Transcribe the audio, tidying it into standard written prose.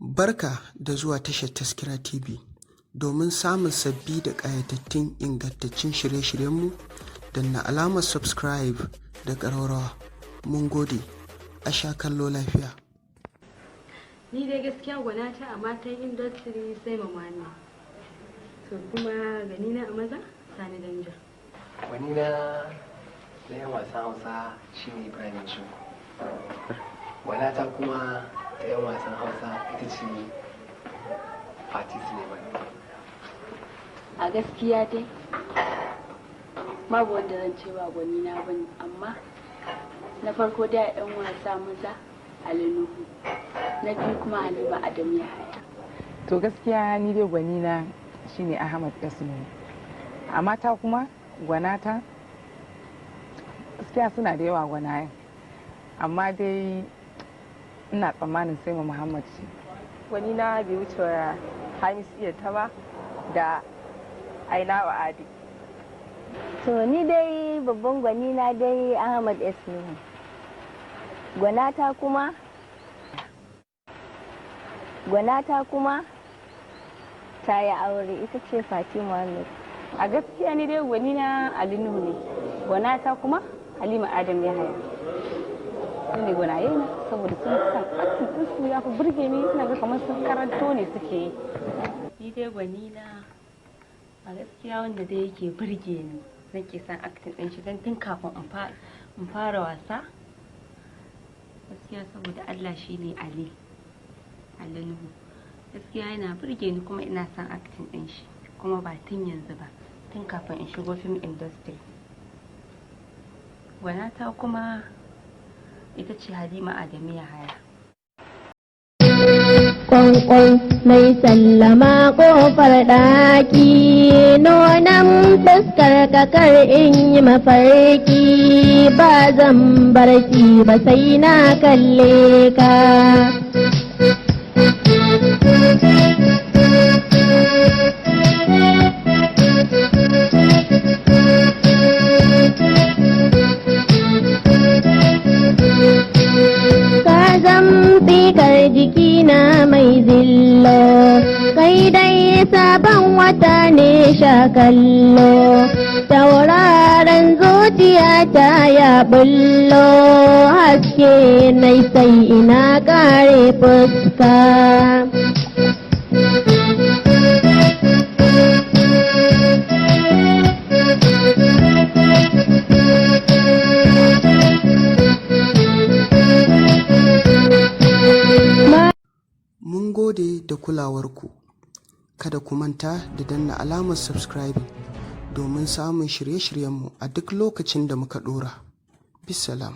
Barka da zuwa tashar Taskira TV. Domin samun sabbi da ƙayatattun ingantaccen shirye-shiryenmu, danna alamar subscribe da ƙararrawa. Mun gode, a sha kallo lafiya. Ni dai gaskiya gwanata a matan industry sai Mamani. To, kuma gani na a maza, Sani Danja. Wani na na yan wasan Hausa shine Ibrahim Shinku. Gwanata kuma ta yan wasan Hausa ita ce Fati Suleiman. A gaskiya dai babu wanda zan ce ba gwani na bane, amma na farko dai a yan wasa maza, Ali Nuhu, na biyu kuma Halima Adam Yahaya. To, gaskiya ni dai gwani na shine Ahmad S Nuhu. A mata kuma, gwanata gaskiya suna da yawa gwanayen, amma dai ina tsammanin sai ma Muhammad ce. Wani na bai wuce Hamis iya ta ba da Aina wa Adi. To, ni dai babban gwani na dai Ahmad S Nuhu. Gwanata kuma ta yi aure, ita ce Fati Muhammad. A gaskiya ni dai gwani na Ali Nuhu ne, gwanata kuma Halima Adam Yahaya. Su ne gwanaye na, saboda sun san acting ɗinsu ya fi burge ni, ina ga kamar sun karanto ne suke yi. Ni dai gwani na a gaskiya wanda dai yake burge ni, nake son acting ɗin shi don tun kafin in fara wasa, gaskiya saboda Allah, shine Ali Nuhu. Gaskiya yana burge ni kuma ina son acting ɗin shi, kuma ba tun yanzu ba, tun kafin in shigo film industry. Gwanata kuma ita ce Halima Adamu Yahaya. Kwankwan mai sallama kofar ɗaki, nonan fuskar kakar in yi mafarki, ba zan barci ba sai na kalle ka. Ka zamfikar jikina mai zillo, kai dai sabon wata ne, sha kallo, tauraron zuciya ta ya bullo, haske nai sai ina kare fuska. Mun gode da kulawarku. Kada ku manta da danna alamar subscribing domin samun shirye-shiryenmu a duk lokacin da muka ɗora. Bisalam.